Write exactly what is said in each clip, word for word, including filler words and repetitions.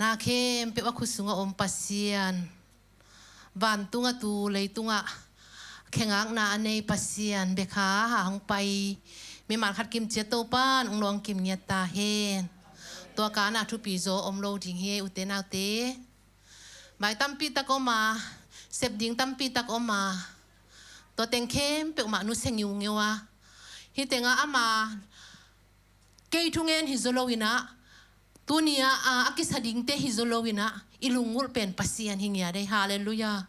A khempeuh a khut sungah om Pasian, vantungah tu leitungah khengakna a nei Pasian, bia kha a hong pai mimal khat kim ciat Topa'n hong lawng kim ngiat ta hen. Tua ka-ah thupi zaw om lo ding hi, ute naute. Vai tampi tak om a, sep ding tampi tak om a, tua teng khempeuh mah nusia ngiungeu a, hih tengah ama kei thungen hi zaw lo in ah, tuni-ah a, a kisa dingte hi zaw lo in ah, i lunggulh pen Pasian hi ngiat ei. Halleluiah.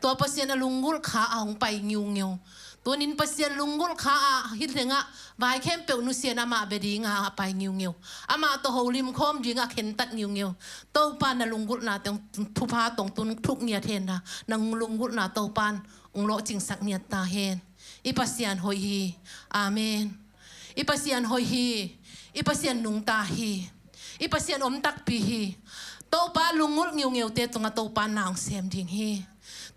Tua Pasian a lunggulh kha a hong pai ngiungeu. Tunin Pasian lunggulh kha a hih tengah vai khempeuh nusia in amah bia ding a, a pai ngiungeu. Amah tawh holim khawm ding a khentat ngiungeu. Topa, na lunggulhna teng thupha tawh tun thuk ngiat hen la, na lunggulhna Topa'n hong lawhcingsak ngiat ta hen. I Pasian hoih hi. Amen. I Pasian hoih hi. I Pasian nungta hi. I Pasian om takpi hi. Topa lunggulh ngiungeute tungah Topa'n na hong sem ding hi.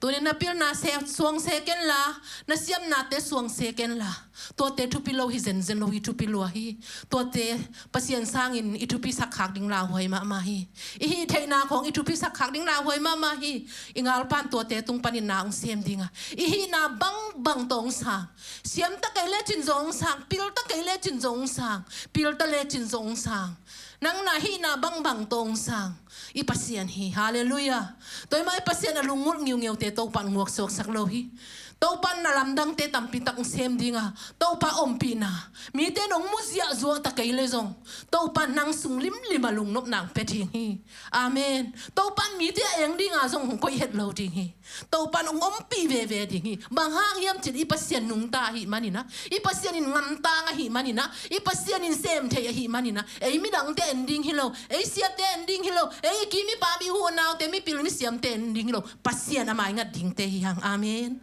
Tunin na pilna se, suang se ken la, na siamnate suang se ken la, tuate thupi lo hi zenzen lo hi, thupi lua hi. Tuate Pasian sangin i thupisak khak ding lauhuai mahmah hi. I hih theihna khawng i thupisak khak ding lauhuai mahmah hi. I ngalpa'n tuate tung panin na hong sem ding a, i hihna bangbang tawh hong sang. Siam ta kei lecin zong hong sang, pil ta kei lecin zong hong sang, pil ta lecin zong hong sang. Nang na hihna bangbang tawh hong sang i Pasian hi. Halleluiah. Tua ahih manin i Pasian a lunggulh ngiungeute Topa'n nguak suaksak lo hi. Topa'n na lamdangte tampi tak hong sem ding a, Topa ompihna, mite in hong mu ziahzuah ta kei le zong, Topa'n nang sung limlim a lungnopna hong pia ding hi. Amen. Topa'n mite a eng ding a zong hong koih het lo ding hi. Topa'n hong ompih veve ding hi. Bang hang hiam cih leh i Pasian nungta ahih manin ah, i Pasian in ngamtang ahih manin ah, i Pasian in sem thei ahih manin ah, ei midangte en ding hi lo, ei siate en ding hi lo, ei i kim i pam, i u i naute, mipil misiamte en ding hi lo. Pasian a maingat dingte hi hang. Amen.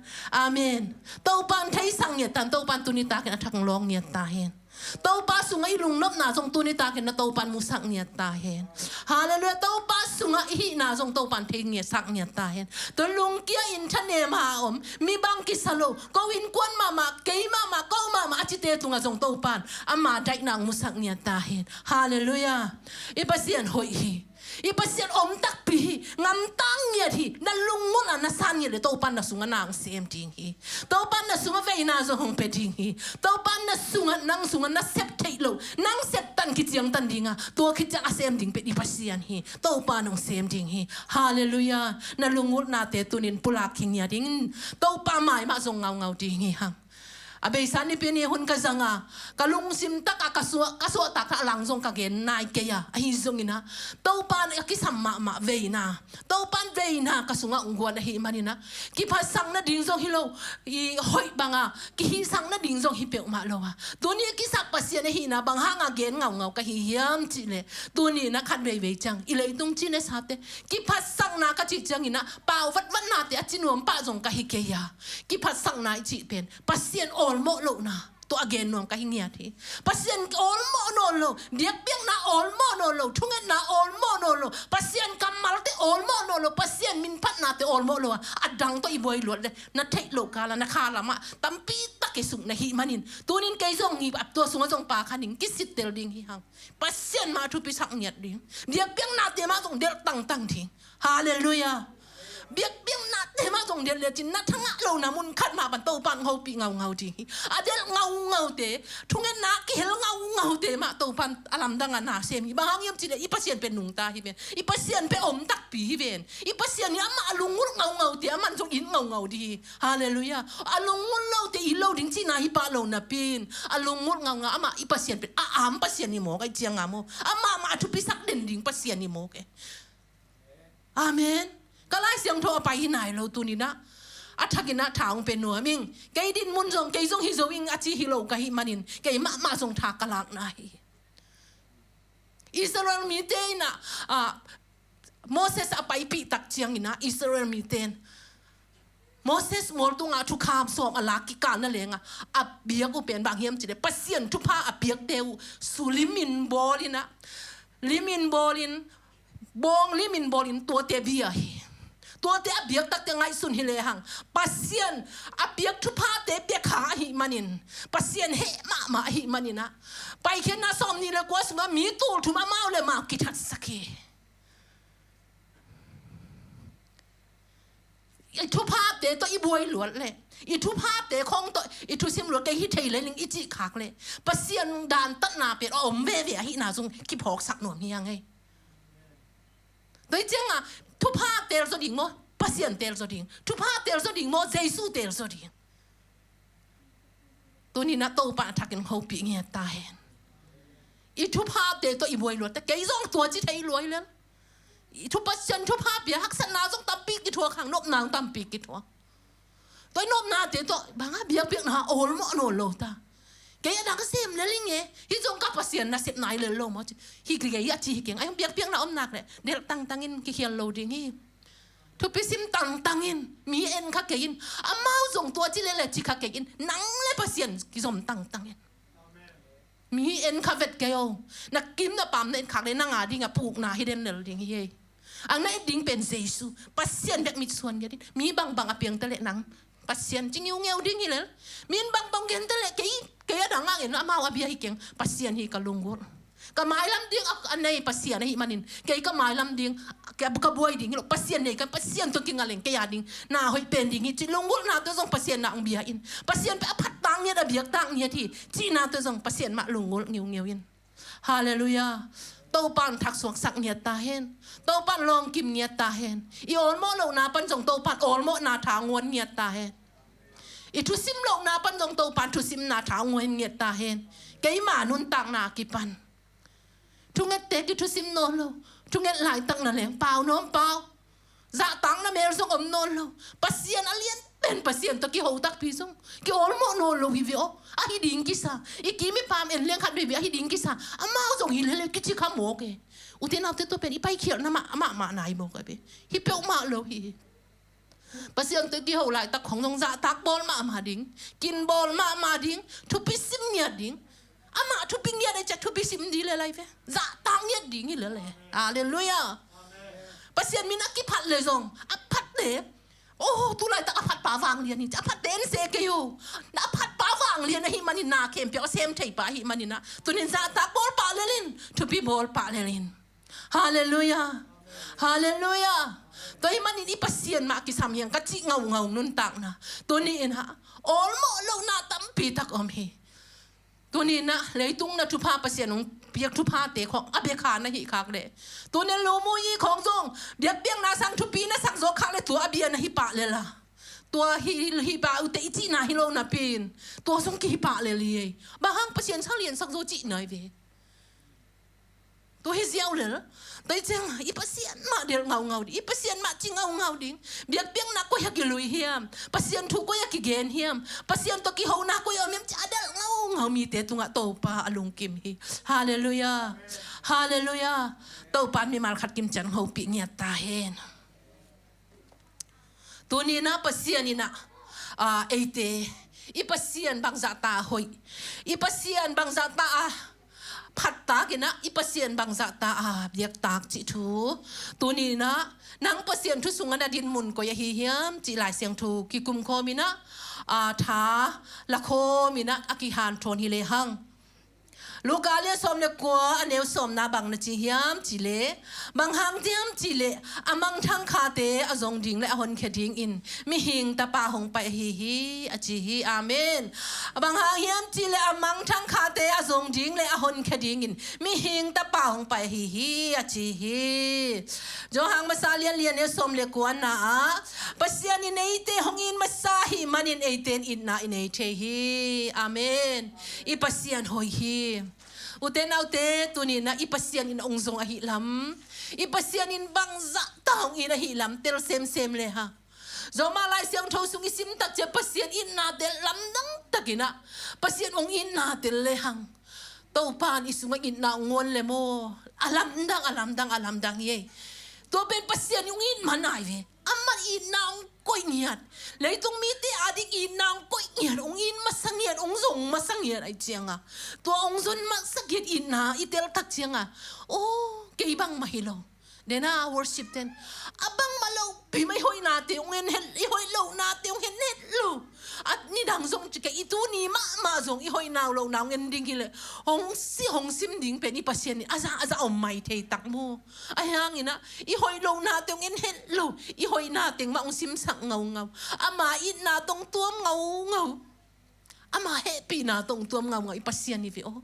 Amen. Topa'n theisak ngiat ta hen. Topa'n tuni takin a thak hong lawng ngiat ta hen. Topa sungah i lungnopna zong tuni takin na Topa'n musak ngiat ta hen. Halleluiah. Topa sungah i hihna zong Topa'n thei ngiatsak ngiat ta hen. Tua lungkia in thanem a om, mi bang kisa lo, ko innkuan mahmah, kei mahmah, ko mahmah a cite tungah zong Topa'n ama daihna hong musak ngiat ta hen. Halleluiah. I Pasian hoih hi. I Pasian om takpi hi. Ngamtang ngiat hi. Na lunggulh a na san ngiat leh Topa'n na sungah na hong sem ding hi. Topa'n na sungah veina zong hong pia ding hi. Topa'n na sungah, nang sungah na sep theih loh, nang septan kiciangtan ding a, tua kiciang a sem ding pen i Pasian hi. Topa'n hong sem ding hi. Halleluiah. Na lunggulhnate tunin pulak khin ngiat dingin, Topa mai mah zong ngaungau ding hi hang. A beisa Nipi ni hun ka zang a, ka lungsim tak a ka suah, ka suahtak a lang zong ka gen nai kei a, ahi zongin ah, Topa'n a kisam mahmah veina, Topa'n veina ka sungah hong guan ahih manin ah, kiphatsak nading zong hi lo, i hoih bang a kihihsak nading zong hi peuhmah lo a, tuni a kisap Pasian ahihna bang hang a gen ngaungau ka hi hiam cih leh, tuni in ah khat veivei ciang i leitung cine sate, kiphatsakna ka cih ciangin ah, pau vatvatnate a ci nuam pah zong ka hi kei a, kiphatsakna i cih pen Pasian awlmawh lohna, tua a gen nuam ka hi ngiat hi. Pasian awlmawh nawn lo, biakpiakna awlmawh nawn lo, thungetna awlmawh nawn lo, Pasian kammalte awlmawh nawn lo, Pasian minphatnate awlmawh lo a, a dang tawh i buai luat leh na theih loh kal a, na kha lamah tampi tak i suk na hih manin, tunin kei zong hi a, tua sungah zong pha kha ning, kisittel ding hi hang. Pasian mah thupisak ngiat ding. Biakpiaknate mah zong delh tangtang ding. Halleluiah. Biakpiaknate mah zong delh lecin na thangah lohna mun khat mah pan Topa'n hong hopih ngaungau ding hi. A delh ngaungaute, thungetna kihel ngaungaute mah Topa'n a lamdang a na sem hi. Bang hang hiam cih leh i Pasian pen nungta hi ven. I Pasian pen om takpi hi ven. I Pasian hi, amah a lunggulh ngaungaute aman zong it ngaungau ding hi. Halleluiah. A lunggulh lote it lo ding cihna hi pah lo napi-in, a lunggulh ngaungau amah i Pasian pen a am Pasian hi mawk a, i ciang a maw, amah mah a thupisak den ding Pasian hi mawk e. Amen. Ka Lai Siangtho a pai hi nai lo tunin ah, a thakin ah tha hong pia nuam ing. Kei dinmun zong, kei zong hi zo ing a ci hi lo ka hih manin, kei mahmah zong tha ka lakna hi. Israel mite in ah, ah, Moses a paipih tak ciangin ah, Israel mite in Moses mual tungah thukham sawm a lak kikal na leng a, a biak uh pen bang hiam cih leh Pasian thupha a piakte uh su limin bawlin ah, limin bawlin, bawng limin bawlin tuate bia hi. Tuate a biak takte ngaihsun hi lehang, Pasian a piak thuphate pia kha ahih manin, Pasian heh mahmah ahih manin ah, Paikhiatna sawmnih le kua sungah mi tul thum amau le amau kithatsak hi. I thuphate tawh i buai luat leh, i thuphate khawng tawh i thusim luat, kei hi thei lel ing i cih khak leh, Pasian dantatna pen a om veve ahihna zong kiphawksak nuam hi hang ei. Tua hi cianga, thupha teel zaw ding maw, Pasian teel zaw ding? Thupha teel zaw ding maw, Jesu teel zaw ding? Tuni-in ah Topa a thakin hopih ngiat ta hen. I thuphate tawh i buai luat ta, kei zong tua ci thei lua hi lel. I thu Pasian thupha pia, haksatna zong tampi kithuak hang, nopna zong tampi kithuak. Tua i nopnate tawh bang a biakpiakna awlmawh nawn lo ta. Kei a dang sem lel ing e, hih zong ka Pasian nasepna hi lel lo maw ci. Hi kei a ci hi keng, a hong biakpiakna om nak leh delh tangtang in, kikhial lo ding hi. Thupi sim tangtang in, mi en kha kei in, amau zong tua ci lel e ci kha kei in, nang le Pasian kizom tangtang in. Mi en kha vet kei o. Na kim na pam na et khak leh nang a ding a pukna hi den lel ding hi ei. Ang na et ding pen Jesu, Pasian bek mitsuan ngiat in. Mi bangbang a piang ta leh nang Pasian ci ngiungeu ding hi lel. Mi in bangbang gen ta leh kei, kei a dang a en, amau a bia hi keng, Pasian hi ka lunggulh. Ka mailam ding a, a nei Pasian ahih manin, kei ka mailam ding, ka, ka buai ding hi lo, Pasian nei ka, Pasian tawh kinga leng kei a ding na hoih pen ding hi ci, lunggulhna tawh zong Pasian na hong bia in. Pasian pen a phat tak ngiat, a biak tak ngiat hi cihna tawh zong Pasian mah lunggulh ngiungeu in. Halleluiah. Topa'n thaksuaksak ngiat ta hen. Topa'n lawngkim ngiat ta hen. I awlmawh lohna pan zong Topa'n awlmawhna tha nguan ngiat ta hen. I thusim lohna pan zong Topa'n thusimna tha nguan ngiat ta hen. Keima nuntakna a kipan, thungette kithusim nawn lo. Thunget laitak na leng pau nuam pau. Zahtakna mel zong om nawn lo. Pasian a lian pen Pasian tawh kiho takpi zong kiawlmawh nawn lo hi ve aw. Ahi ding kisa. I kim i pam en leng khat veve ahi ding kisa. Amau zong hi lel e kici kha mawk e. Ute naute, tua pen i paikhialhna mah, amah mah nai mawk a ve. Hi peuhmah lo hi. Pasian tawh kiho laitak khong zong zahtak bawl mahmah ding, kin bawl mahmah ding, thupi sim ngiat ding. Amah thupi ngiat e ciah thupi sim ding le lai ve. Zahtak ngiat ding hi lel e. Halleluiah. Pasian min a kiphat le zong, a phat le, oh, tu laitak a phatpa vanglian hi ci, a phat den se kei uh. Na a phatpa vanglian ahih manin, na khempeuh a sem theipa ahih manin ah, tunin zahtak bawl pah lel in, thupi bawl pah lel in. Halleluiah. Halleluiah. Tua ahih manin i Pasian mah kisam hi hang ka cih ngaungau nuntakna. Tuni in ah awlmawh lohna tampi tak om hi. Tuni in ah leitung na thupha, Pasian hong piak thuphate khawng a bia kha na hih khak leh, tuni in lumuyi khawng zong biakpiakna sang thupi na sak zawh khak leh tua a bia na hi pah lel a. Tua hi, hi pah uh teh i cihna hi lo napi in tua zong kihi pah lel hi ei. Bang hang? Pasian sa lian sak zo cihna hi ve. Tua hi ziau lel. Tua hi ciang i Pasian mah delh ngaungau ding, i Pasian mah ci ngaungau ding. Biakpiakna koi ah kilui hiam, Pasian thu koi ah kigen hiam, Pasian tawh kihona koi ah om hiam ci a delh ngaungau mite tungah Topa a lungkim hi. Halleluiah. Halleluiah. Topa in mimal khat kim ciang hopih ngiat ta hen. Tuni in ah Pasian in ah, ah, eite, i Pasian bangzah ta a hoih, i Pasian bangzah ta a phattak in ah, i Pasian bangzah ta a biaktak cih thu. Tuni in ah nang Pasian thu sungah na dinmun koi ahi hiam cih Lai Siangtho kikum khawm in ah, ah, tha la khawm in ah a kihanthawn hi lehang, Luka lian sawm le kua, a neu sawmna bang na ci hiam cih leh, bang hang hiam cih leh a mangthang khate a zong ding le a honkhia dingin Mihing Tapa hong pai ahi hi, a ci hi. Amen. Bang hang hiam cih leh a mangthang khate a zong ding le a honkhia dingin Mihing Tapa hong pai ahi hi, a ci hi. Johan masa lian li, a neu sawm le kuana ah, Pasian in eite hong it masa ahih manin eite in itna i nei thei hi. Amen. I Pasian hoih hi. Ute naute, tuni in ah i Pasian in hong zong ahih lam, i Pasian in bangzah ta hong it ahih lam tel semsem le hang. Zawhmah Lai Siangtho sung i sim tak ciang Pasian itnate lamdang takin ah, Pasian hong itna tel le hang, Topa in i sungah itna hong nguan le maw, a lamdang, a lamdang, a lamdang hi ei. Tua pen Pasian in hong it man ai ve. Amah itna hong koih ngiat, leitung mite a ding itna hong koih ngiat, hong it masa ngiat, hong zong masa ngiat ahih ciangah, tua hong zon masa ngiat itna i tel tak ciangah, oh, kei bangmah hi lo. Dena worship ten a bangmah lo pi mah, i hoihnate hong en het, i hoih lohnate hong en het lo. A nidang zong ci kei, i tuni mahmah zong i hoihna lohna hong en ding hileh, hong si hong sim ding pen i Pasian in a zah a zah om mai thei tak maw. Ahi hangin ah i hoih lohna teng hong en het lo, i hoihna teng mah hong simsak ngaungau. Ama itna tawh hong tuam ngaungau. Ama hehpihna tawh hong tuam ngaungau i Pasian hi ve aw.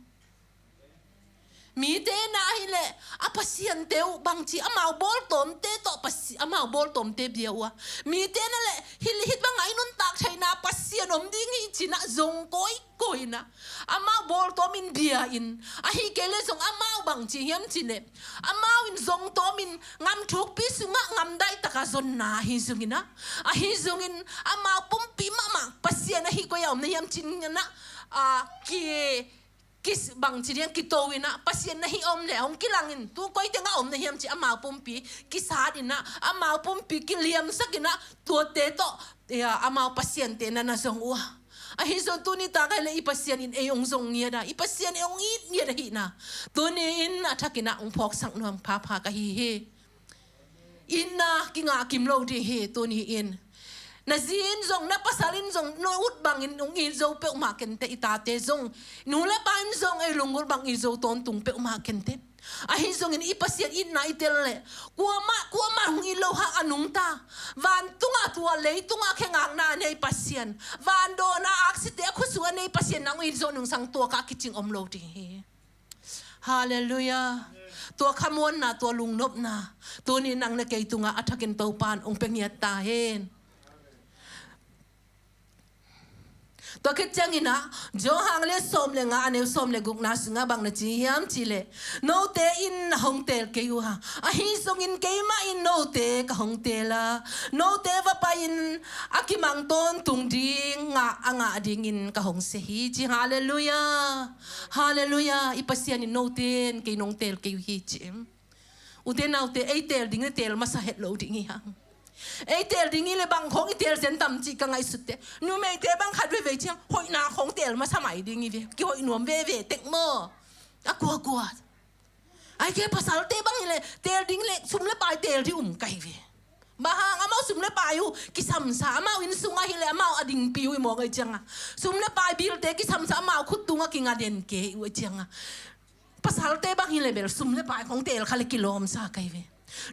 Mite na hileh a pasiante uh bangci amau bawltawmte tawh pasi-, amau bawltawmte bia uh a. Mite na leh hih, hih bangah i nuntak theihna Pasian om ding hi ci-in ah zong kawikawi in ah amau bawltawm in bia in, ahih kei leh zong amau bangci hiam cih leh amau in zong tawm in ngam thukpi sungah ngam daihtaka zonna ahi zongin ah, ahi zongin amau pumpi mahmah Pasian ahih koi-ah om na hiam ci-in ah, a, ki, ki, bangci ding, kito in ah, Pasian na hih om leh hong kilang in, tu koi tengah om na hiam ci-in amau pumpi kisat in ah, amau pumpi kiliamsak in ah, tuate tawh, ya, amau pasiante na na zong uh a. Ahi zong tuni tak ah leh i Pasian in ei hong zong ngiat a, i Pasian ei hong it ngiat ahihna tuni in a thakin ah hong phawksak nuam phapha ka hi hi. Itna kingah kim lo ding hi tuni in. Na zi in zong, na pasal in zong, na ut bangin hong it zo peuhmah kenteh, i tate zong, nu le pa in zong ei lunggulh bang it zo tawntung peuhmah kenteh. Ahi zongin i Pasian itna i tel leh kuamah, kuamah hong it lo hang a nungta, vantungah tua leitungah khe ngakna a nei Pasian, van dawnna aksite a khutsung a nei Pasian nang hong it zo nungsang tua kha kicing om lo ding hi. Halleluiah. Tua khamuanna, tua lungnopna tuni nang le kei tungah a thakin Topan hong pia ngiat ta hen. Tua khit ciangin ah Johan lian sawm le nga, a neu sawm le gukna sungah bang na ci hiam cih leh, note in na hong teel kei uh a, ahi zongin keimah in note ka hong teel a, note va pai-in a kimang tawntung ding ngah a ngah dingin ka hong sia hi ci. Halleluiah. Halleluiah. I Pasian in note in kei nong teel kei uh hi ci. Ute naute, ei teel ding le teel masa het lo ding hi hang. Ei teel ding hi leh bang khawng i teel zen tam cih ka ngaihsutte. Numeite bang khat veivei ciang hoihna khawng teel masa mai ding hi ve. Kihoih nuam veve tek maw. A kuakua. Ahih kei leh pasalte bang hi leh teel ding le sum le pai teel ding um ka hi ve. Bang hang, amau sum le pai uh kisamsa, amau inn sungah hi leh amau a dingpi uh hi mawk ahih ciangin, sum le pai bilte kisamsa, amau khut tungah kinga den kei uh ahih ciangin, pasalte bang hi leh bel sum le pai khawng teel kha leh kilawmsa ka hi ve.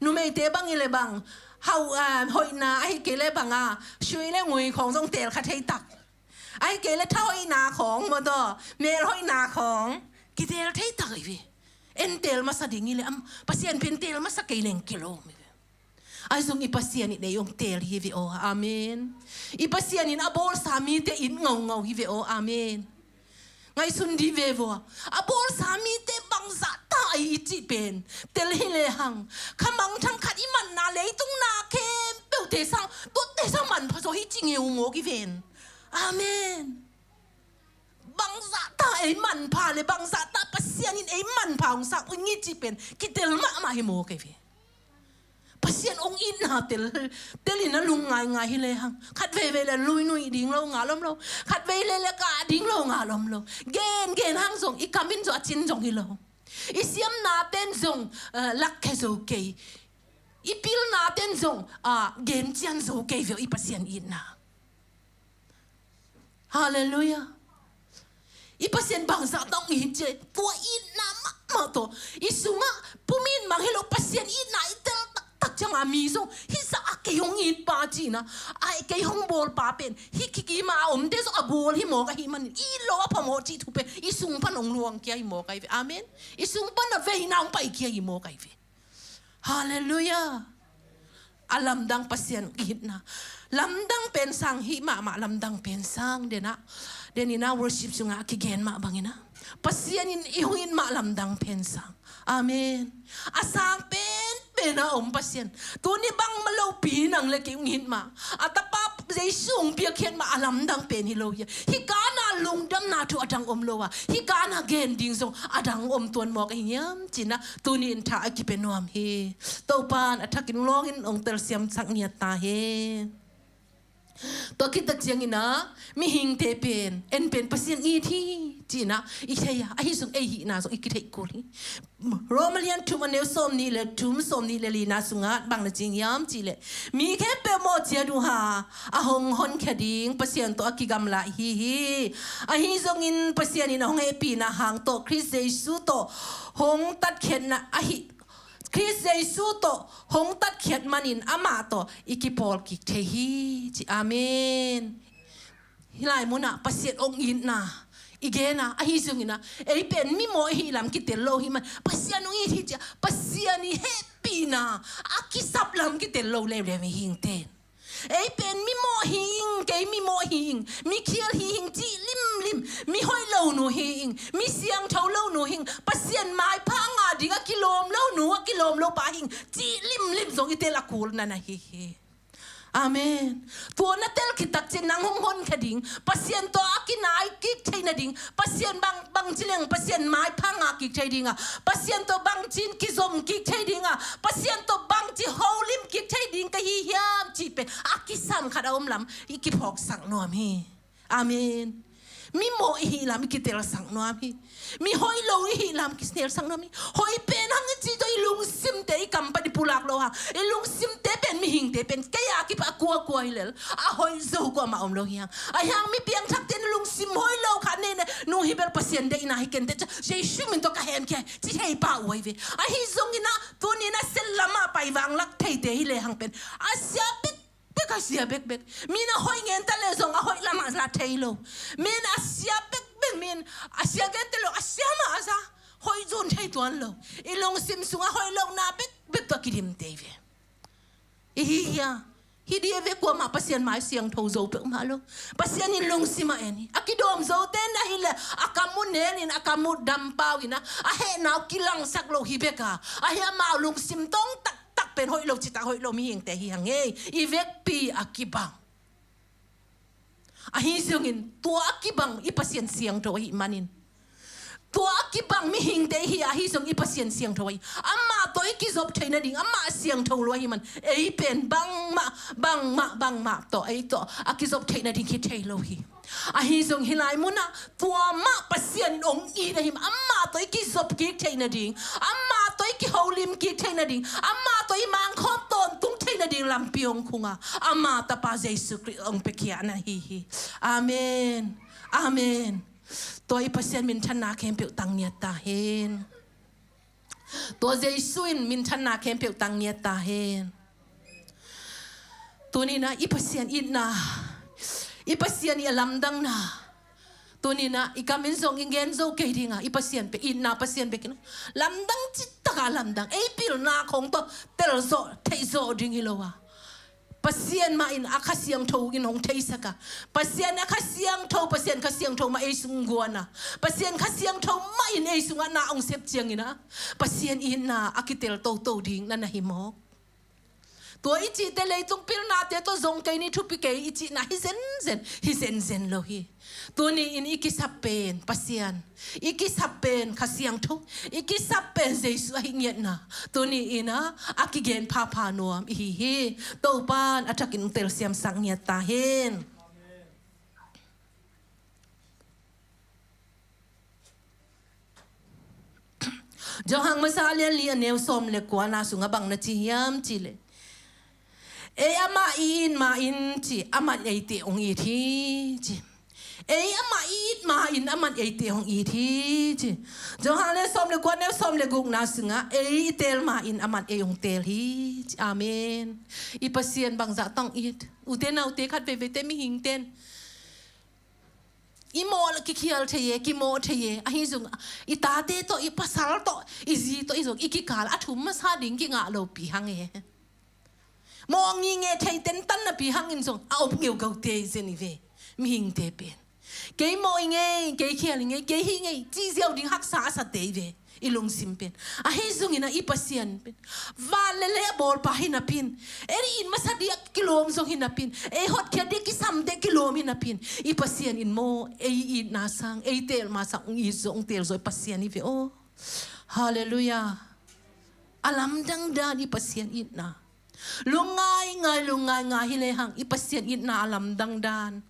Numeite bang hi leh bang hau, ah, hoihna ahih kei leh bang a, sui le ngui khawng zong teel kha thei tak. Ahih kei leh tha hoihna khawng maw, tua mel hoihna khawng kiteel thei tak hi ve. En teel masa ding hi leh, am, Pasian pen teel masa kei leng kilawm hi ve. Ahi zong i Pasian in ei hong teel hi ve aw. Amen. I Pasian in a bawlsa mite it ngaungau hi ve aw. Amen. Ngaihsun dih ve vua. A bawlsa mite bangzah ta ei i cih pen tel hi lehang, kha mangthang khat i manna, leitung na khempeuhte sang, tuate sang manpha zaw hi ci ngeu mawk hi ven. Amen. Bangzah ta ei manpha le bangzah ta Pasian in ei manpha hong sak uh i cih pen kitel mahmah hi mawk hi ve. Pasian hong itna tel, tel in a lung ngaingai hi lehang, khat veivei le lui nuih ding lo ngal om lo, khat vei le le kah ding lo ngal om lo. Gen, gen hang zong i kam in zong a cin zong hi lo. I siamna ten zong, eh, lakkhe zo kei. I pilna ten zong, ah, gen cian zo kei ve aw i Pasian itna. Halleluiah. I Pasian bangzah ta hong it ci, tua itna mahmah tawh i sungah pumin mang hi lo, Pasian itna i tel taktak ciangin mi zong hih zah a kei hong it pa cihna, a kei hong bawl pa pen hih kikima a omte zong a bawl hi mawk ahih manin it lo a phamawh cih thu pen i sung pan hong luang kia hi mawk ahi ve. Amen. I sung pan a veina hong pai kia hi mawk ahi ve. Halleluiah. A lamdang Pasian itna. Lamdang pen sang hih mahmah, lamdang pen sang den ah. Den in ah worship sungah a kigen mah bangin ah, Pasian in i hong it mah lamdang pen sang. Amen. A sang pen pen a om Pasian. Tuni bangmah lopi nang le kei hong it mah, a tapa Jesu hong piakkhiat mah a lamdang pen hi lo hi a. Hih kana lungdamna thu a dang om lo a, hih kana gen ding zong a dang om tuan mawk ahi hiam cihna tuni in tha a kipia nuam hi. Topan a thakin lawngin hong telsiamsak ngiat ta hi. Tua khit tak ciangin ah mihingte pen en pen Pasian it hi. cihna i thei a, ahi zong ei hihna zong i kitheih kul hi. Roma lian thum a neu sawm nih le thum, sawm nih le lina sungah bang na ci hiam cih leh, mi khempeuh mawh ciat uh a, a hong honkhia ding Pasian tawh a kigamla i hi hi. Ahi zongin Pasian in a hong hehpihna hang tawh Khrist Jesu tawh hong tatkhiatna ahi, Khrist Jesu tawh hong tatkhiat manin amah tawh i kipawl kik thei hi, ci. Amen. Hih lai munah Pasian hong itna i gen a, ahi zongin a, ei pen mimawh i hih lam kitel lo hi man, Pasian hong it hi ci a, Pasian i hehpihna a kisap lam kitel lo leuleu i hing ten. Ei pen mimawh hi ing, kei mimawh hi ing, mikhial hi ing, cih limlim, mi hoih lo nu hi ing, mi siangtho lo nu hi ing, Pasian maipha ngah ding a kilawm lo nu, a kilawm lo pa hi ing, cih limlim zong i tel a kul na na hi hi. Amen. Tua na tel khit tak ciang nang hong honkhia ding, Pasian tawh a kinai kik thei nading, Pasian bang, bangci leng Pasian maipha ngah kik thei ding a, Pasian tawh bangci in kizom kik thei ding a, Pasian tawh bangci holim kik thei ding ka hi hiam cih pen a kisam khat a om lam i kiphawksak nuam hi. Amen. Mimawh i hih lam i kitelsak nuam hi. Mi hoih lo i hih lam kitelsak nuam hi. Hoih pen hang i cih tawh i lungsimte i kam pan i pulak lo hang, i lungsimte pen mihingte pen kei a kipan a kuakua hi lel, a hoih zo kuamah om lo hi hang. Ahi hang mi piangthakte in lungsim hoih lo khat nei nei, nu hi bel Pasian deihna hi kei inteh, Jesu min tawh ka hemkhia hi, ci thei pah uh ahi ve. Ahi zongin a, tuni in a sel lamah pai vanglak theite hi lehang pen a sia bek bek, a sia bekbek. Mi in a hoih gen ta leh zong a hoih lamah la thei lo. Mi in a sia bekbek, mi in a sia gen ta leh a sia mah a za. Hoih zong thei tuan lo. I lungsim sungah hoih lohna bekbek tawh a kidim te hi ve. I hi hia? Hi dih ve, kuamah Pasian mai siangtho zo peuhmah lo. Pasian in lungsim a en hi. A kidawm zote na hi leh a kam uh nen in, a kam uh dampau in a, a hehna uh kilangsak lo hi bek a, ahi amau lungsim tawng tak tak pen hoih lo, citak hoih lo mihingte hi hang ei. I vekpi a kibang. Ahi zongin tua a kibang i Pasian siangtho ahih manin, tua a kibang mihingte hi a, ahi zong i Pasian siangtho ahi. Amah tawh i kizop theih nading, amah siangtho lua hi man. Ei pen bangmah, bangmah, bangmah tawh, ei tawh a kizop theih nading hi thei lo hi. Ahi zong hih lai munah tua mah Pasian in hong it ahi mah, amah tawh i kizop kik theih nading, amah tawh i kiholim kik theih nading, amah tawh i mangkhawm tawntung theih nading lampi hong khung a, ama tapa Jesu Khrist hong piakhia na hi hi. Amen. Amen. Tua i Pasian minthanna khempeuh tang ngiat ta hen. Tua Jesu in minthanna khempeuh tang ngiat ta hen. Tuni in a i Pasian itna, i Pasian i a lamdangna, tuni in a i kam in zong i gen zo kei ding a, i Pasian pen itna Pasian bek in a lamdang, citak a lamdang. Ei pilna khong tawh telzawh theihzawh ding hi lo a, Pasian mah in a Kha Siangtho in hong theisak a, Pasian a Kha Siangtho, Pasian Kha Siangtho mah ei sung guan a, Pasian Kha Siangtho mah in ei sungah na hong sep ciangin a, Pasian itna a kitel toto ding na na hi mawk. Tua i cihte leitung pilnate tawh zong kei ni, thupi kei i cihna hi zenzen, hi zenzen lo hi. Tuni in i kisap pen Pasian, i kisap pen Kha Siangtho, i kisap pen Jesu ahi ngiatna tuni in a, a kigen phapha nuam i hi hi. Topan a thakin hong telsiamsak ngiat ta hen. Johan masa a lian li a neu sawm le kuana sungah bang na ci hiam cih leh, ei amah i it ma in ci, amah in eite hong it hi ci. Ei amah i it ma in amah in eite hong it hi ci. Johan lian sawm le kua, neu sawm le gukna sungah, ei i teel ma in amah in ei hong teel hi ci. Amen. I Pasian bangzah tawh hong it? Ute naute, khat veiveite mihingte in i mawh le kikhial thei e, kimawh thei e. Ahi zong i tate tawh, i pasal tawh, i zi tawh, i zong i kikal a thum masa ding kingah lopi hang e. Mawh ngingeh thei tentan napi hangin zong a om ngeugaute zen i ve, mihingte pen. Kei mawh i ngei, kei khial i ngei, kei hih ngei, cih ziau ding haksa a sate i ve, i lungsim pen. Ahi zongin a i Pasian pen van le lei a bawlpa hi napi in, ei it masa ding a kilawm zong hi napi in, ei hotkhiat ding a kisamte kilawm hi napi in, i Pasian in maw, ei itna sang, ei teelma sang hong it zaw, hong teel zaw i Pasian hi ve aw. Halleluiah. A lamdang dan i Pasian itna. Lungngai ngai, lungngai ngai hi lehang i Pasian itna a lamdang dan.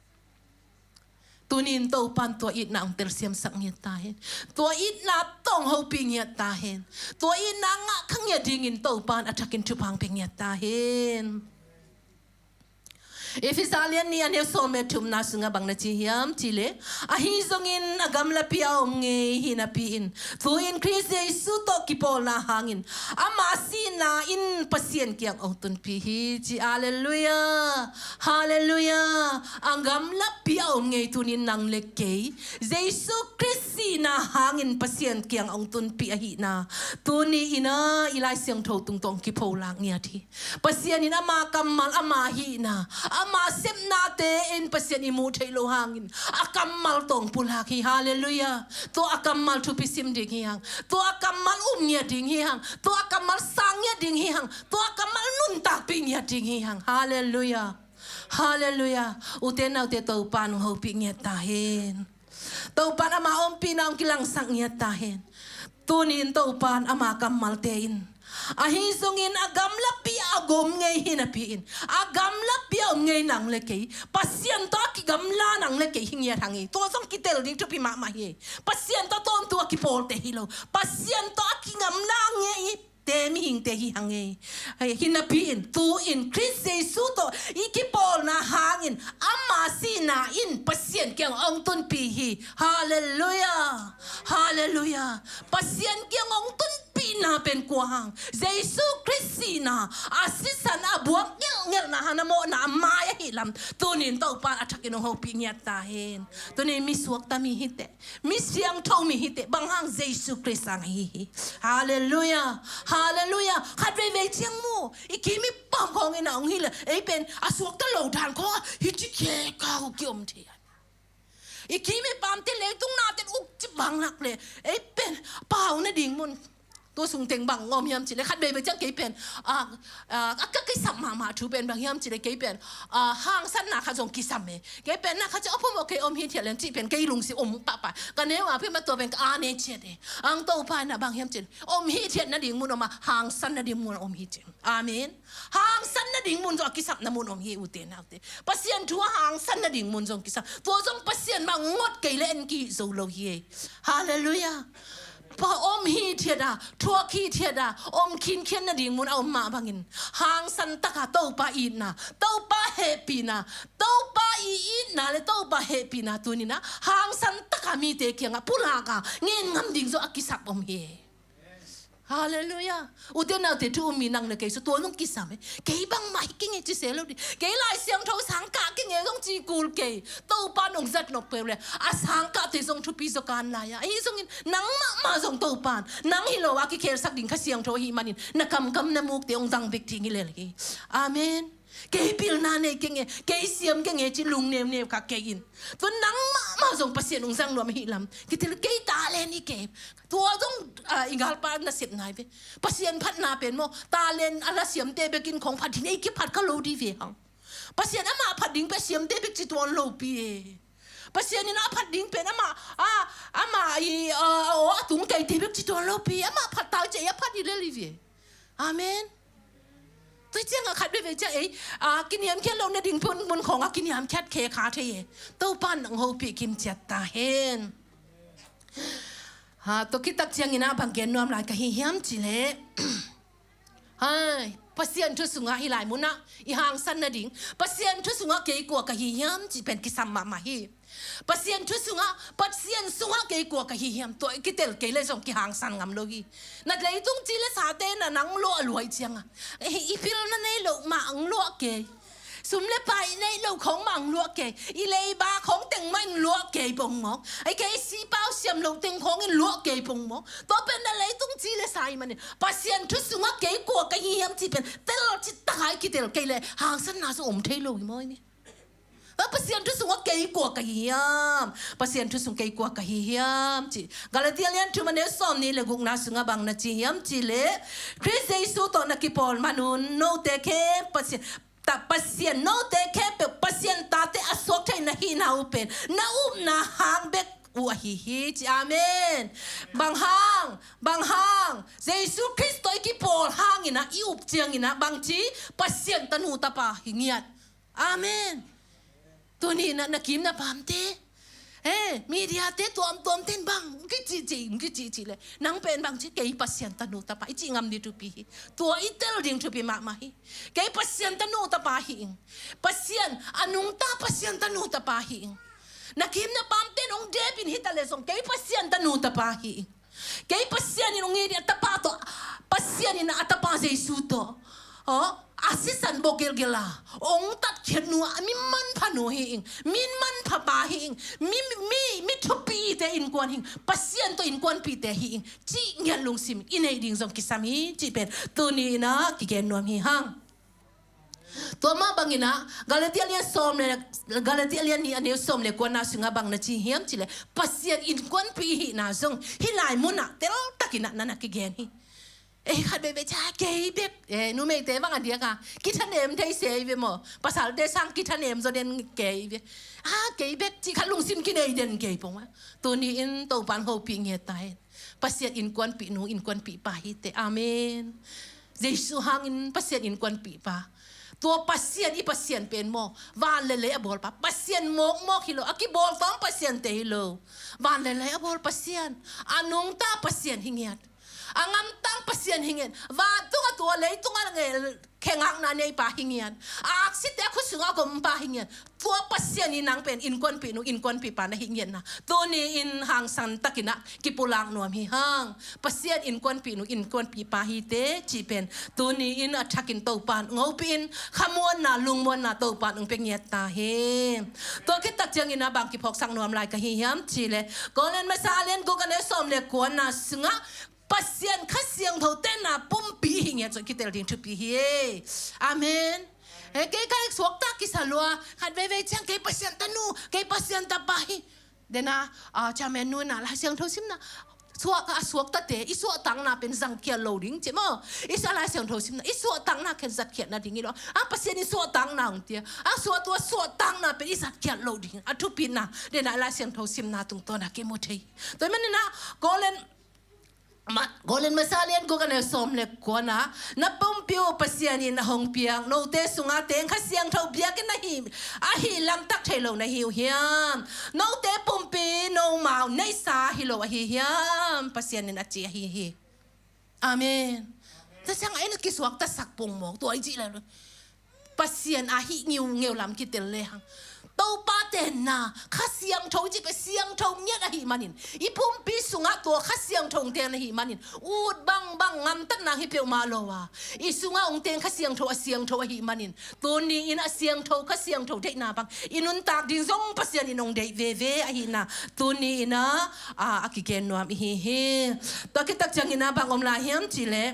Tunin Topan tua itna hong telsiamsak ngiat ta hen. Tua itna tawh hong hopih ngiat ta hen. Tua itna ngah kha ngiat dingin Topan a thakin thupha hong pia ngiat ta hen. Efesa lian nih a neu sawm le thumna sungah bang na ci hiam cih leh, ahi zongin a gamlapi a om ngei hi napi-in, tu-in Khrist Jesu tawh kipawlna hangin ama sihna in Pasian kiang hong tunpih hi ci. Halleluiah. Halleluiah. A gamlapi a om ngei tunin nang le kei Jesu Khrist sihna hangin Pasian kiang hong tunpih ahihna tuni in ah i Lai Siangtho tungtawn kipholak ngiat hi. Pasian in ama kammal, ama hihna, ama sepnate in Pasian i muh theih loh hangin a kammal tawh pulak hi. Halleluiah. Tua a kammal thupi sim ding hi hang. Tua a kammal um ngiat ding hi hang. Tua a kammal sang ngiat ding hi hang. Tua a kammal nuntakpih ngiat ding hi hang. Halleluiah. Halleluiah. Ute naute, Topan hong hopih ngiat ta hen. Topan ama ompihna hong kilangsak ngiat ta hen. Tunin Topan ama kammalte in, ahi zongin a gamlapi a om ngei hi napi-in, a gamlapi a om ngei nang le kei Pasian tawh a kigamla nang le kei hi ngiat hang hi. Tua zong kitel ding thupi mahmah hi. Pasian tawh tawntung a kipawlte hi lo. Pasian tawh a kigamla ngei te mihingte hi hang ei. Hi napi-in tu-in Khrist Jesu tawh i kipawlna hangin ama sihna in Pasian kiang hong tunpih hi. Halleluiah. Halleluiah. Pasian kiang hong tunpihna pen kua hang? Jesu Khrist sihna, a sisan a buak ngelhngelhna, hang a mawhna a mai ahih lam tunin Topan a thakin hong hopih ngiat ta hen. Tunin mi suakta mi hi teh, mi siangtho mi hi teh, bang hang? Jesu Khrist hang ahi hi. Halleluiah. Halleluiah. Khat veivei ciang mu, i kim i pam khawng in a hong hi leh ei pen a suakta lo dan khawng ah hih ci khek a kiom thei a. I kim i pamte leitung nate'n uk ci bang lak leh ei pen pau nading mun, tua sung teng bang om hiam cih leh khat veivei ciang kei pen a, a, a ka kisam mahmah thu pen bang hiam cih leh kei pen a, hangsanna khat zong kisam e. Kei pen na khat ci a, phum aw, kei om hithiat leng cih pen kei lungsim om pahpah. Ka neu a pen ma tua pen ka aa nei ciat e. Ang Topa in a bang hiam cih leh om hithiat nading mun om a, hangsan nading mun om hi ci. Amen. Hangsan nading mun zong a kisapna mun om hi, ute naute. Pasian thu a hangsan nading mun zong kisam. Tua zong Pasian mah ngot kei leh en kihih zo lo hi. Halleluiah. Pa om hithiat a, thuak hithiat a, om khinkhian nading mun a om mah bangin hangsan taka Topa itna, Topa hehpihna, Topa i itna le Topa hehpihna tunin a hangsan taka mite kiangah pulak a ngen ngam ding zong a kisap om hi. Halleluiah. Ute naute, thu um mi nang le kei sung tua nong kisam e. Kei bangmah hi keng e ci se lo ding. Kei Lai Siangtho sang kah keng e zong ci kul kei. Topa nong zat nop peuh le a sang kahte zong thupi zaw kan lai a. Ahi zongin nang mahmah zong Topan nang hi lo a kikhelsak ding Kha Siangtho ahih manin na kamkam na mukte hong zang bek ding hi lel hi. Amen. Kei pilna nei keng e, kei siam keng e ci lungneuneu kha kei in. Tua nang mahmah zong Pasian hong zang nuam ahih lam kitel. Kei talent hi kei. Tua zong a, i galpa nasep nai ve. Pasian phatna pen maw, talent a la siamte bekin khong phat ding, ei kiphat kha lo ding ve hang. Pasian ama phat ding pen siamte bek ci tuan lopi e. Pasian in a phat ding pen ama a, ama i a, a, aw a tung keite bek ci tuan lopi. Ama phat ta ci ei a phat hi lel hi ve. Amen. Tua ciangah khat veivei ciang ei a, kiniamkhiat loh nading mun, mun khawngah kiniamkhiat khe kha thei e. Topan nang hopih kim ciat ta hen. Ha, tua khit tak ciangin a bang gen nuam lai ka hi hiam cih leh, hai, Pasian thu sungah hih lai munah i hangsan nading, Pasian thu sungah kei kua ka hi hiam cih pen kisam mahmah hi. Pasian thu sungah, Pasian sungah kei kua ka hi hiam, tua i kitel kei leh zong kihangsan ngam lo hi. Na leitung ci le sate na nang luah luai ciangah, eh, i pilna nei loh mah ang luah kei. Sum le pai nei lo khawng mah ang luah kei. I leiba khawng teng mah in luah kei pong mawk. Ai kei sipau siam lo teng khawng in luah kei pong mawk. Tua pen na leitung ci le sa ahih manin Pasian thu sungah kei kua ka hi hiam cih pen tel cih takai kitel kei leh hangsanna zong om thei lo hi maw i ni. Pasian thu sungah kei kua ka hi hiam? Pasian thu sung kei kua ka hi hiam? Cih Galatia lian thum a neu sawmnih le gukna sungah bang na ci hiam cih leh, Khrist Jesu tawh na kipawl man un note khempeuh Pasian ta, Pasian note khempeuh Pasian tate a suak theih na hihna uh pen na upna hang bek uh ahi hi ci. Amen. Bang hang, bang hang? Jesu Khrist tawh i kipawl hangin ah, i up ciangin ah bangci? Pasian tanu tapa hi ngiat. Amen. Tuni na, na kim na pamte, Eh, media te tuamtuam ten bang kicihcih, kicihcih le nang pen bang ci, kei Pasian tanu tapa i cih ngam ding thupi hi. Tua i tel ding thupi mahmah hi. Kei Pasian tanu tapa hi ing. Pasian a nungta Pasian tanu tapa hi ing. Na kim na pam ten ong dep in hi ta le zong kei Pasian tanu tapa hi ing. Kei Pasian in ong it ding a tapa tawh, Pasian in a tapa Jesu tawh, aw, a sisan bawk gelgel a ong tatkhiat nu a mi manpha nu hi ing, mi manpha pa hi ing, mi, mi, mi thupite innkuan hi ing, Pasian tawh innkuanpihte hi ing cih ngiat lungsim i neih ding zong kisam hi cih pen tuni in a kigen nuam hi hang. Tua mah bangin ah Galatia lian sawm le, Galatia lian nih a neu sawm le kuana sungah bang na ci hiam cih leh Pasian innkuanpih i hihna zong hih lai munah teltakin ah na na kigen hi. Ei, khat veivei ca kei bek, eh, numeite bang a diak a kithanem thei se i ve maw? Pasalte sang kithanem zaw den kei i ve. Ah, kei bek cih khat lungsim kinei den kei pong a. Tuni in Topan hopih ngiat ta hen. Pasian innkuanpih nu, innkuanpih pa hi teh. Amen. Jesu hangin Pasian innkuanpih pa. Tua Pasian, i Pasian pen maw, van le lei a bawl pa. Pasian mawkmawk hi lo, a kibawl tawm Pasian te hi lo. Van le lei a bawl Pasian, a nungta Pasian hi ngiat. A ngamtang Pasian hi ngiat. Vantung a tua leitung a ngel khengakna nei pa hi ngiat. A aksite a khut sungah a gom pa hi ngiat. Tua Pasian in nang pen innkuanpih nu, innkuanpih pa na hi ngiatna tuni in hangsan takin ah kipulak nuam hi hang. Pasian innkuanpih nu, innkuanpih pa hi teh cih pen tuni in a thakin Topan hopih in khamuanna, lungmuanna Topan hong pia ngiat ta hi. Tua khit tak ciangin ah bang kiphawksak nuam lai ka hi hiam cih leh Korin masa lian guk a neu sawm le kuana sungah Pasian Kha Siangtho tenna pumpi hi ngiat zong kitel ding thupi hi. Amen. He, kei ka suakta kisa lua, khat veivei ciang kei Pasian tanu, kei Pasian tapa hi. Dena, ah, chairman nu na Lai Siangtho simna, suak, a suaktate i suahtakna pen zangkhiat lo ding ci maw? I sa Lai Siangtho simna i suahtakna khen zatkhiat nading hi lo. A Pasian i suahtakna hong tia, a suah tua suahtakna pen i zatkhiat lo ding a thupina dena Lai Siangtho simna tungtawna kimu thei. Tua manin ah Korin Ma-, Korin masa lian guk a neu sawm le kuana, na pumpi uh Pasian in a hong piak note sungah teng Kha Siangtho biakinn ahi, ahi lamtak thei lo na hi uh hiam? Note pumpi nomau neihsa hi lo ahi hiam? Pasian in a ci ahi hi. Amen. Tua ciang a in kisuaktasak pongmawk tua i cih lai lo. Pasian a hih ngiungeu lam kitel lehang Topa tenna Kha Siangtho i cih pen siangtho ngiat ahih manin, i pumpi sungah tua Kha Siangtho hong ten ahih manin, ut bangbang ngamtatna hi peuhmah lo a, i sungah hong ten Kha Siangtho a siangtho ahih manin, tuni in a siangtho Kha Siangtho deihna bang i nuntak ding zong Pasian in hong deih veve ahihna tuni in ah, a, a kigen nuam i hi hi. Tua khit tak ciangin ah bang om lai hiam cih leh,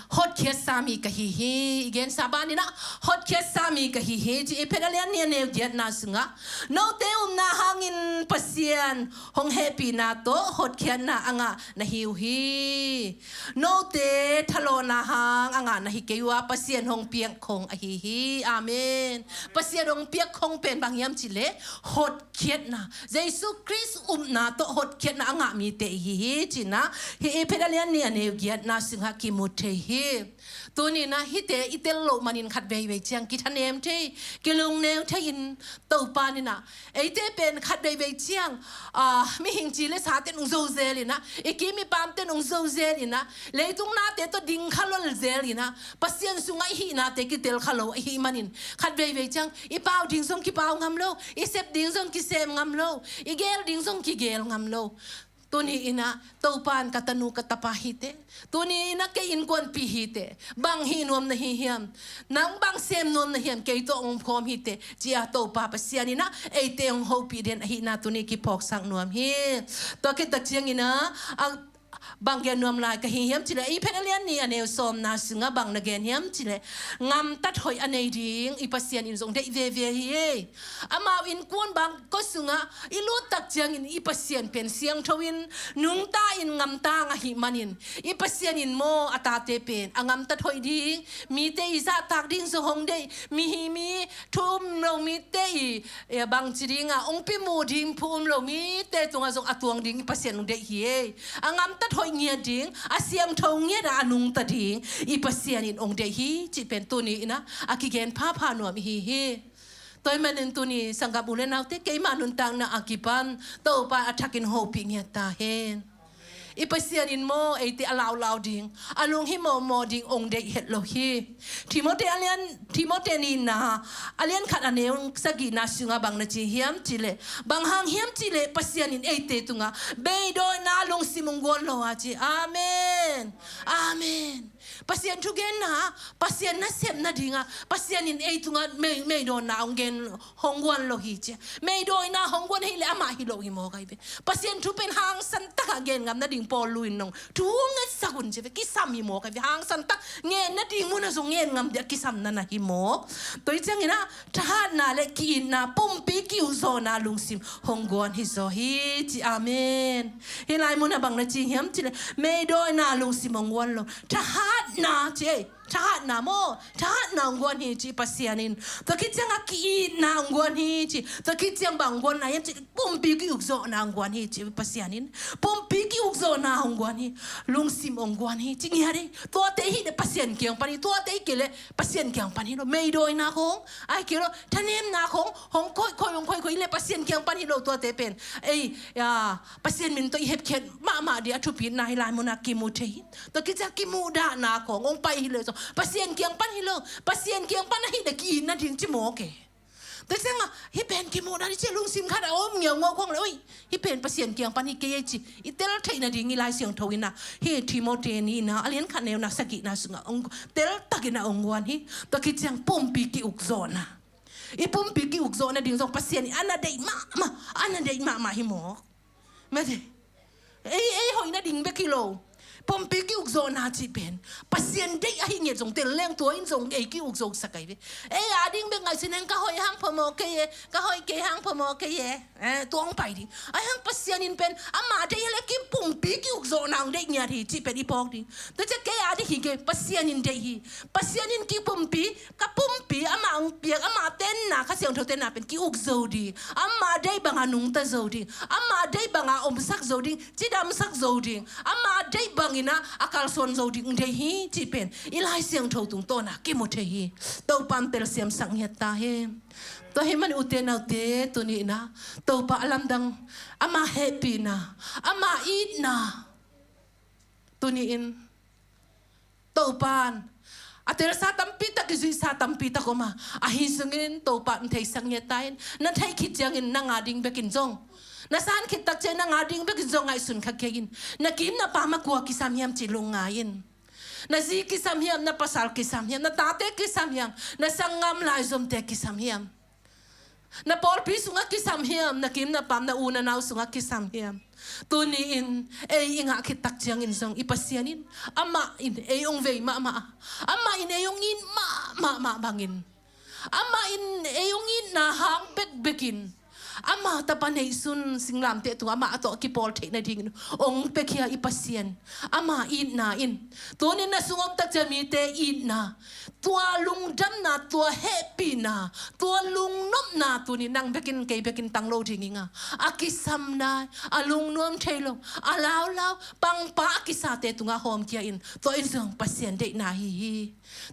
hotkhiatsa mi ka hi hi. I gensa banin ah hotkhiatsa mi ka hi hi ci. Efesa lian nih a neu giatna sungah, note upna hangin Pasian hong hehpihna tawh hotkhiatna a ngah na hi uh hi. Note thalawhna hang a ngah na hi kei uh a, Pasian hong piak khong ahi hi. Amen. Pasian hong piak khong pen bang hiam cih leh hot khiatna, Jesu Khrist upna tawh hotkhiatna a ngah mite i hi hi cihna hih Efesa lian nih a neu giatna sungah kimu thei hi. Tuni in ah hihte i tel loh manin khat veivei ciang kithanem thei, kilungneu thei in Topa in ah eite pen khat veivei ciang, ah, mihing ci le sa ten hong zo zel in ah, i kim i pam ten hong zo zel in ah, leitung nate tawh ding kha lol zel in ah, Pasian sungah i hihnate kitel kha lo ahih manin khat veivei ciang i pau ding zong kipau ngam lo, i sep ding zong kisep ngam lo, i gel ding zong kigel ngam lo. Tuni in ah Topan ka tanu ka tapa hi teh, tuni in ah kei innkuanpih hi teh, bang hih nuam na hi hiam? Nang bang sem nuam na hiam? Kei tawh hong phawm hi teh, ci-a Topa Pasian in ah eite hong hopih den ahihna tuni kiphawksak nuam hi. Tua khit tak ciangin ah, a, bang gen nuam lai ka hi hiam cih leh, Efesa lian nih a neu sawmna sungah bang na gen hiam cih leh, ngamtat hoih a nei ding i Pasian in zong deih veve hi. Amau innkuan bang kua sungah i lut tak ciangin i Pasian pen siangtho in, nungta in, ngamtang ahih manin, i Pasian in maw a tate pen a ngamtat hoih ding, mite i zahtak ding zong hong deih, mi hi mi thu um lo mite i, eh, bangci ding a hong pimu ding phu um lo mite tungah zong a tuang ding i Pasian hong deih hi. A ngamtat hoih ngiat ding, a siangtho ngiat a, a nungta ding i Pasian in hong deih hi cih pen tuni in ah a kigen phapha nuam i hi hi. Tua ahih manin tuni sanggam u le naute, keima nuntakna a kipan Topa a thakin hopih ngiat ta hen. I Pasian in maw eite a laulau ding, a lunghimawhmawh ding hong deih het lo hi. Timote a lian, Timote nihna a lian khat a neu sagihna sungah bang na ci hiam cih leh, bang hang hiam cih leh Pasian in eite tungah beidawina lungsim hong guan lo a ci. Amen. Amen. Pasian thugenna, Pasian nasep nadingah Pasian in ei tungah mei, meidawnna hong gen, hong guan lo hi ci. Meidawina hong guan hi leh amah hi lo hi mawk ahi ve. Pasian thu pen hangsan takah gen ngam nading Paul lu in nong thu ngetsak un ci ve. Kisam hi mawk ahi ve. Hangsan tak ngen nading munah zong ngen ngam ding a kisamna na hi mawk. Tua hi ciangin ah thahatna le ki-itna, pumpi ki-ukzawhna lungsim hong guan hi zaw hi ci. Amen. Hih lai munah bang na ci hiam cih leh, meidawina lungsim hong guan lo, thahatna ci ei. Thahatna maw, thahatna hong guan hi ci Pasian in. Tua khit ciangah ki-itna hong guan hi ci. Tua khit ciang bang hong guan lai hiam cih leh, pumpi ki-ukzawhna hong guan hi ci Pasian in. Pumpi ki-ukzawhna hong guan hi. Lungsim hong guan hi ci ngiat hi. Tuate hi leh Pasian kiang pan hi. Tuate hi kei leh Pasian kiang pan hi lo. Meidawina khong, ahih kei leh thanemna khong hong khoih khoih, hong khoih khoih hi leh Pasian kiang pan hi lo tuate pen. Ei, ya, Pasian min tawh i hepkhiat mahmah ding a thupitna hih lai munah kimu thei hi. Tua khit ciang kimuhdahna khong hong pai hi leh zong Pasian kiang pan hi lo. Pasian kiang pan ahih leh ki-it nading ci mawk e. Tua ciangah hih pen kimuhdah ding ci a lungsim khat a om ngiaungiau khong leh, oi, hih pen Pasian kiang pan hi kei ei ci i tel theih nading i Lai Siangtho in ah, hih Timote nihna a lian khat neuna sagihna sungah hong teltakin ah hong guan hi. Tua khit ciang pumpi ki-ukzawhna, i pumpi ki-ukzawh nading zong Pasian in a na deih mahmah, a na deih mahmah hi mawk. Mate. Ei, ei hoih nading bek hi lo. Pumpi ki-ukzawhna cih pen Pasian deih ahih ngiat zong tel leng tua in zong ei ki-ukzawhsak ahi ve. Ei a ding bek ngaihsun hang, ka hoih hang phamawh kei e, ka hoih kei hang phamawh kei e. Eh, tua hong pai ding. Ahih hang Pasian in pen amah deih hi leh ki pumpi ki-ukzawhna hong deih ngiat hi cih pen i phawk ding. Tua ciang kei a ding hi kei, Pasian in deih hi. Pasian in ki pumpi, ka pumpi amah hong piak, amah tenna, Kha Siangtho tenna pen ki-ukzo ding, amah deih banga nungta zo ding, amah deih banga omsak zo ding, cidamsak zo ding, amah deih bangin ah a kalsuan zo ding deih hi cih pen i Lai Siangtho tungtawna kimu thei hi. Topa in telsiamsak ngiat ta hen. Tua ahih manin ute naute, tuni in ah Topa a lamdang, ama hehpihna, ama itna, tuni in Topa in a telsa tampi tak, i zuihsa tampi tak om a, ahi zongin Topa in theisak ngiat ta hen. Na theih khit ciangin nang a ding bekin zong, na san khit tak ciang nang a ding bekin zong ngaihsun kha kei in. Na kim na pam ah kua kisam hiam cih lungngai in. Na zi kisam hiam, na pasal kisam hiam, na tate kisam hiam, na sanggam laizomte kisam hiam, na pawlpi sungah kisam hiam, na kim na pam, na u na nau sungah kisam hiam. Tuni in ei i ngah khit tak ciangin zong i Pasian in, amah in ei hong vei mahmah a, amah in ei hong it mahmah mah bangin, amah in ei hong itna hang bekbekin, ama tapa neihsun singlamteh tungah amah a tawh kipawl theih nadingin hong piakhia i Pasian, ama itna in, tuni in na sung om tak ciang mite itna, tua lungdamna, tua hehpihna, tua lungnopna tuni in nang bekin kei bekin tang lo ding ing a, a kisamna, a lungnuam thei lo, a laulau, pangpa a kisate tungah hawmkhia in. Tua in zong Pasian deihna ahi hi.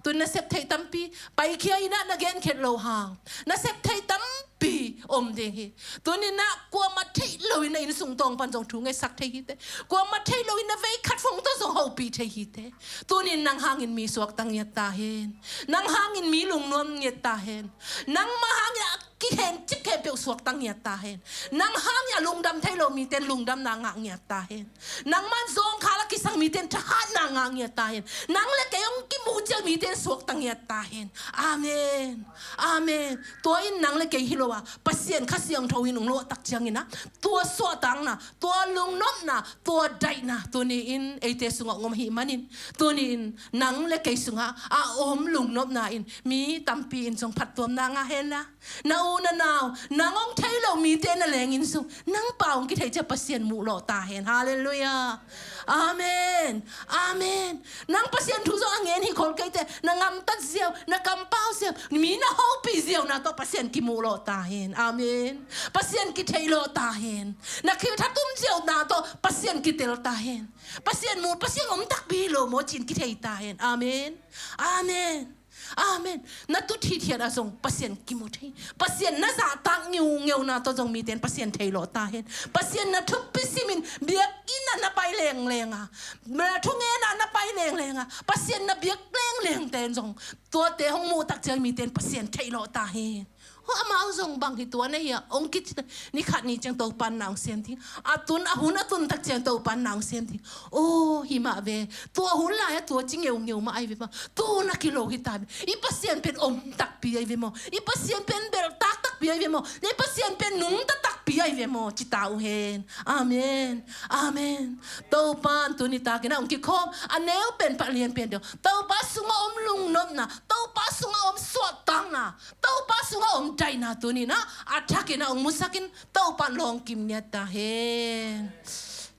Tuni in na sep theih tampi paikhia in ah, na genkhiat loh hang na sep theih tampi om ding hi. Tuni in ah kuamah theih loin na inn sung tawng pan zong thu ngetsak thei hi teh. Kuamah theih loin na vei khat fong tawh zong hopih thei hi teh. Tuni in nang hangin mi suakta ngiat ta hen. Nang hangin mi lungnuam ngiat ta hen. Nangmah hangin a kikhen cik khempeuh suakta ngiat ta hen. Nang hangin a lungdam thei lo mite in lungdamna ngah ngiat ta hen. Nangmah in zawngkhal a kisang mite in thahatna ngah ngiat ta hen. Nang le kei hong kimuh ciang mite in suakta ngiat ta hen. Amen. Amen. Tua in nang le kei hi lo a, Pasian Kha Siangtho in hong lawh tak ciangin ah, tua suahtakna, tua lungnopna, tua daihna tuni in eite sungah hong om ahih manin, tuni in nang le kei sungah a om lungnopna in mi tampi in zong phattuamna ngah hen la. Na u na nau, nang hong thei lo mite na lengin zong, nang pau hong kithei ciang Pasian muh lawh ta hen. Halleluiah. Amen. Amen. Nang Pasian thu zong a ngen hi khol kei teh, na gamtat ziau, na kampau ziau, mi na hopih ziauna tawh Pasian kimuh lawh ta hen. Amen. Pasian kithei lawh ta hen. Na thil thatum ziauna tawh Pasian kitel ta hen. Pasian muh, Pasian om takpi hi lo maw ci-in kithei ta hen. Amen. Amen. Amen. Na tut hithiat ah zong Pasian kimu thei. Pasian na zahtak ngeungeuna tawh zong mite in Pasian theilawh ta hen. Pasian na thupi simin biakinn ah na pai lengleng a, na thungen ah na pai lengleng a, Pasian na biak lenglengte in zong tuate hong muh tak ciang mite in Pasian theilawh ta hen. Hua amau zong bang hi tuan ahi a, ong kici ni khat ni ciang Topan na ong sem ding. A tun, a hun a tun tak ciang Topan na ong sem ding. Oh, hi mah ve. Tua hun lai a tua ci ngeungeu mah ai ve maw. Tu na kilo hi ta ve. I Pasian pen om takpi ai ve maw. I Pasian pen bel tak takpi ai ve maw. I Pasian pen nungta takpi ai ve maw. Ci ta uh hen. Amen. Amen. Topan tuni takin a ong kikhawm. A neu pen pah lian pen deuh. Topa sungah om lungnopna. Topa sungah om suahtakna. Topa sungah om daihna tuni na a thakin a ong musakin Topa lawng kim ngiat ta hen.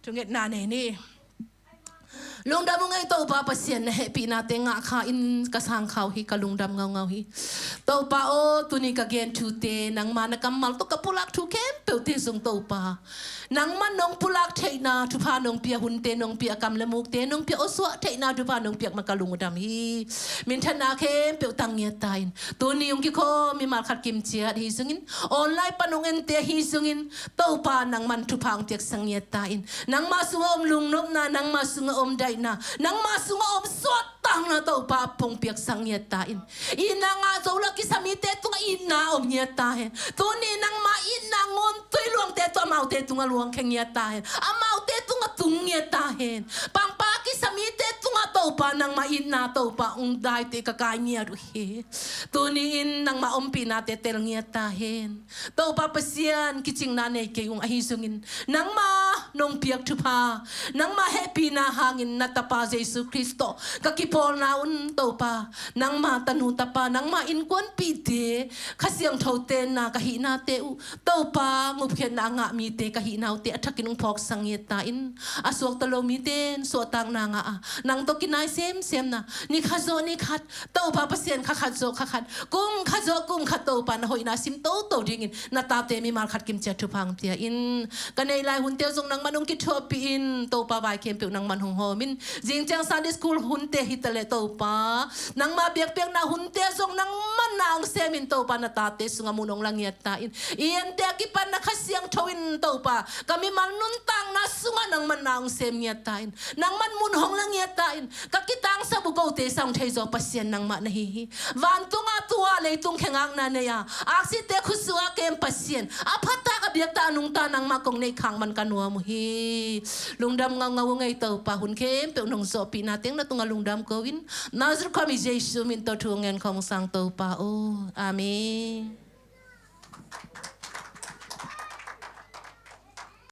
Thungetna nei ni. Lungdam uh ngei Topa Pasian na hehpihnate ngah kha in ka sang kha uh hi ka lungdam ngaungau hi. Topa aw tuni ka gen thute nangma na kammal tawh ka pulak thu khempeuhte zong Topa nangman nong pulak theihna thupha nong pia hunte nong pia kam le mukte nong pia awsuah theihna thupha nong piak ma ka lungdam hi. Minthanna khempeuh tang ngiat ta in tuni ong kikhawm mimal khat kimciat hi zongin online pan ong ente hi zongin Topa nangman thupha ong piaksak ngiat ta in nangma sungah om lungnopna nangma sungah om daihna nangma sungah om suahtakna Topa phung piaksak ngiat ta in. Itna ngah zo lo kisa mite tungah itna om ngiat ta hen. Tuni nangma itna ngun tui luangte tawh amaute tungah luangkhia ngiat ta hen. Amaute tungah tung ngiat ta hen. Pangpa kisa mite tungah Topa nangma itna Topa ong daite ka kai ngiat uh hi. Tuni in nangma ompihnate tel ngiat ta hen. Topa Pasian kicingna nei kei ung ahi zongin nangma nong piak thupha nangma hehpihna hangin na tapa Jesu Khrist tawh ka kipawlna un Topa nangma tanu tapa nangma innkuanpihte Kha Siangtho tenna ka hihnate uh Topa ngupkhiatna a ngah mite ka hihna uhte a thakin ung phawksak ngiat ta in a suakta lo mite in suahtakna ngah a nang tawh kinai semsemna ni khat zawh ni khat Topa Pasian kha khat zawh kha khat kum khat zawh kum khat Topa na hoihna sim toto dingin na tate mimal khat kimciat thupha ong pia in ka neih lai hunte uh zong nangman ong kithuahpih in Topa vai khempeuh nangman hong hawm in zing ciang Sunday school hunte hi ta leh Topa nangma biakpiakna hunte uh zong nangman na ong sem in Topa na tate sungah mun ong la ngiat ta in i ente a kipan na Kha Siangtho in Topa ka mimal nuntakna sungah nangman na ong sem ngiat ta in nangman mun hong la ngiat ta in ka kitangsa bu kote sa ong thei zaw Pasian nangmah na hi hi. Vantung a tu a leitung khengakna nei a aksite khutsuk a kem Pasian a phatak a biaktak a nungta nangmah kong neih khak man ka nuam uh hi. Lungdam ngaungau uh ngei Topa hun khempeuh nong zawhpihna teng na tungah lungdam ko in Nazareth khuami Jesu min tawh thu ngen khong sang Topa aw. Amen.